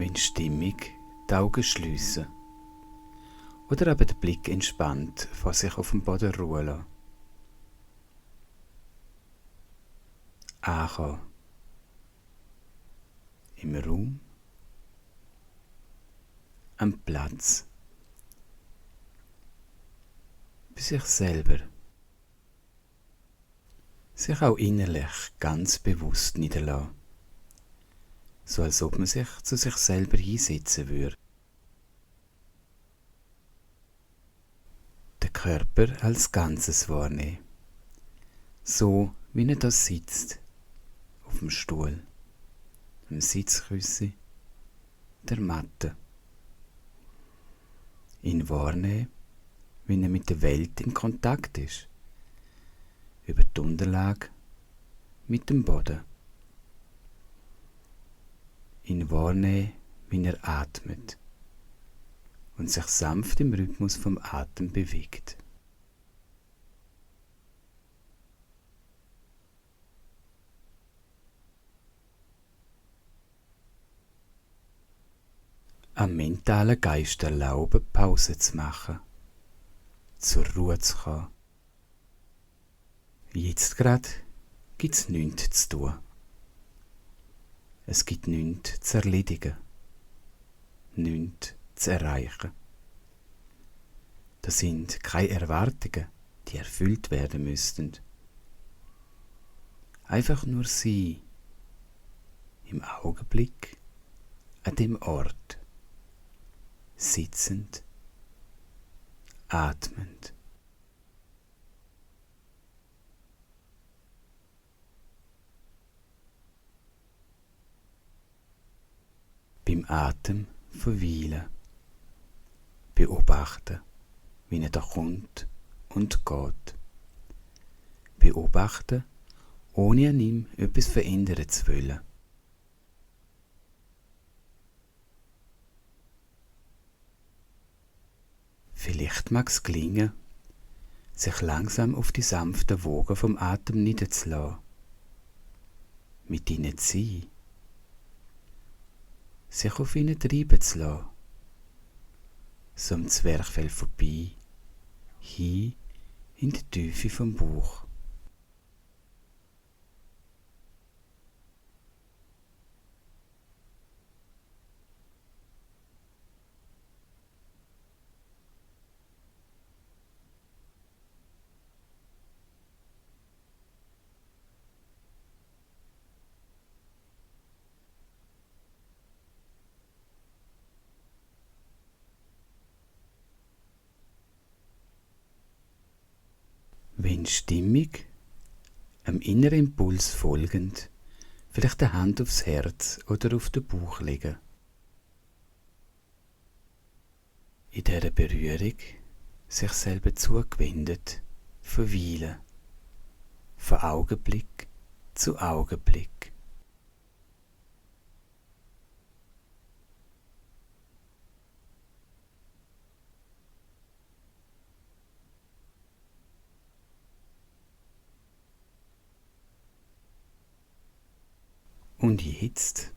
wenn stimmig die Augen schliessen oder aber der Blick entspannt vor sich auf dem Boden ruhen lassen. Ankommen im Raum, am Platz, bei sich selber. Sich auch innerlich ganz bewusst niederlassen. So als ob man sich zu sich selber hinsetzen würde. Den Körper als Ganzes wahrnehmen. So wie er da sitzt. Auf dem Stuhl, dem Sitzkissen, der Matte. Ihn wahrnehmen, wie er mit der Welt in Kontakt ist. Über die Unterlage, mit dem Boden. Ihn wahrnehmen, wie er atmet und sich sanft im Rhythmus vom Atem bewegt. Am mentalen Geist erlauben, Pause zu machen, zur Ruhe zu kommen. Jetzt gerade gibt es nichts zu tun. Es gibt nichts zu erledigen, nichts zu erreichen. Das sind keine Erwartungen, die erfüllt werden müssten. Einfach nur sein, im Augenblick, an dem Ort, sitzend, atmend. Beim Atem verweilen, beobachten, wie er da kommt und geht. Beobachten, ohne an ihm etwas verändern zu wollen. Vielleicht mag es gelingen, sich langsam auf die sanften Wogen vom Atem niederzulassen, mit ihnen zu sein, sich auf ihnen treiben zu lassen, so am Zwerchfell vorbei, hin in die Tiefe vom Bauch. Wenn stimmig, einem inneren Impuls folgend, vielleicht eine Hand aufs Herz oder auf den Bauch legen. In dieser Berührung sich selber zugewendet, verweilen, von Augenblick zu Augenblick. Und jetzt,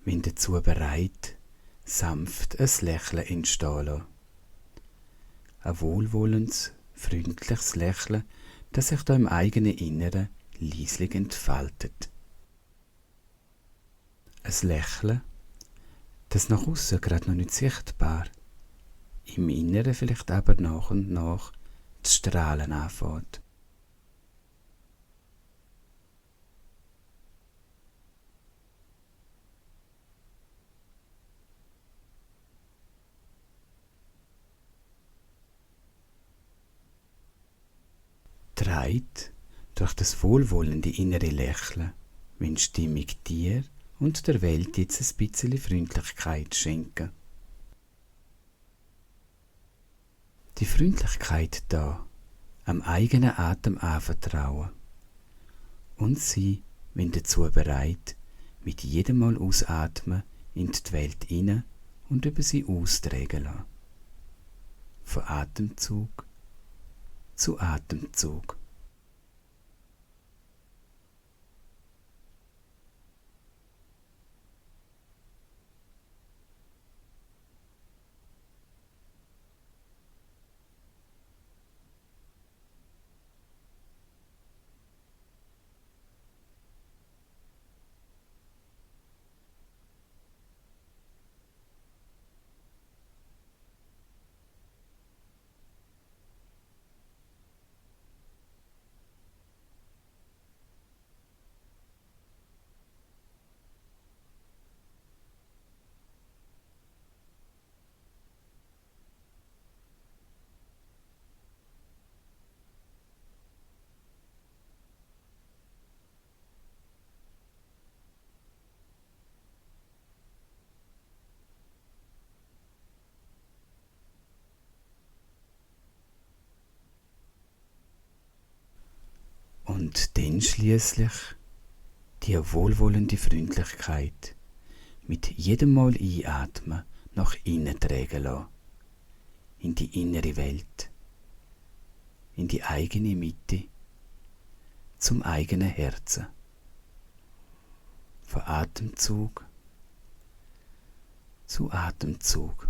wenn dazu bereit, sanft ein Lächeln entstehen lassen. Ein wohlwollendes, freundliches Lächeln, das sich da im eigenen Inneren leislich entfaltet. Ein Lächeln, das nach außen gerade noch nicht sichtbar, im Inneren vielleicht aber nach und nach zu strahlen anfängt. Treibt durch das wohlwollende innere Lächeln, wenn Stimmung dir und der Welt jetzt ein bisschen Freundlichkeit schenken. Die Freundlichkeit da, am eigenen Atem anvertrauen und sie, wenn dazu bereit, mit jedem Mal ausatmen in die Welt hinein und über sie austragen lassen. Von Atemzug zu Atemzug. Und dann schließlich die wohlwollende Freundlichkeit mit jedem Mal einatmen nach innen tragen lassen, in die innere Welt, in die eigene Mitte, zum eigenen Herzen. Von Atemzug zu Atemzug.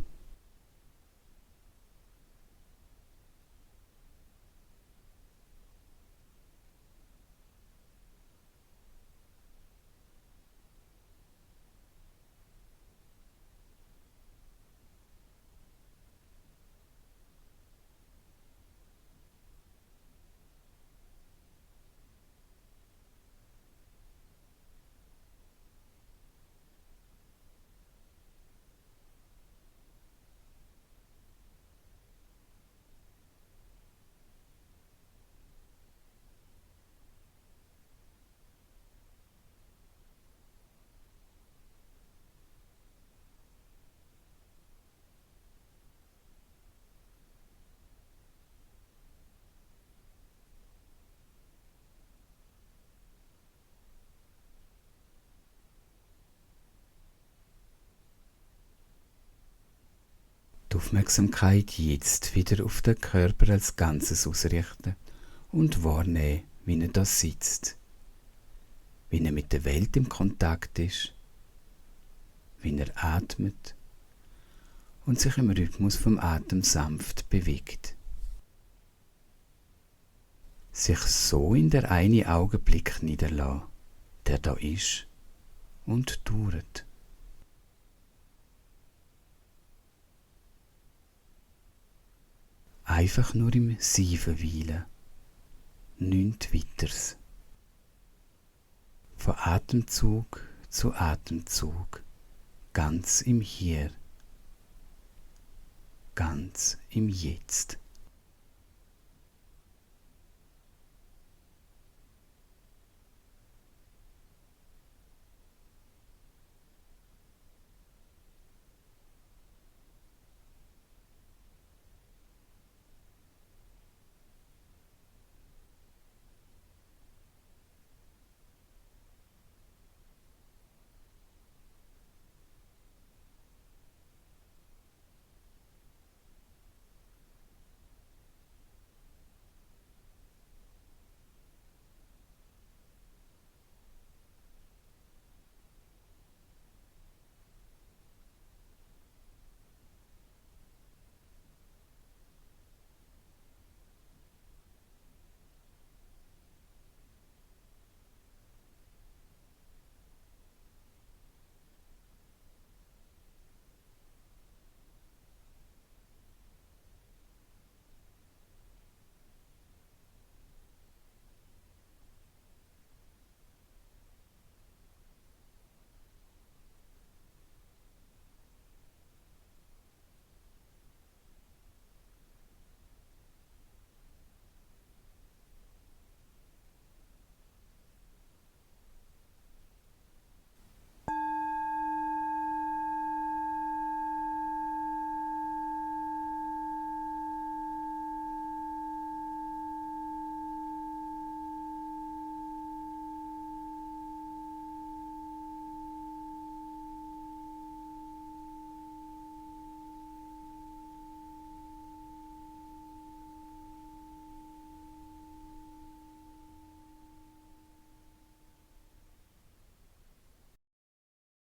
Die Aufmerksamkeit jetzt wieder auf den Körper als Ganzes ausrichten und wahrnehmen, wie er da sitzt, wie er mit der Welt im Kontakt ist, wie er atmet und sich im Rhythmus vom Atem sanft bewegt. Sich so in der einen Augenblick niederlassen, der da ist und dauert. Einfach nur im Sein verweilen, nichts weiters. Von Atemzug zu Atemzug, ganz im Hier, ganz im Jetzt.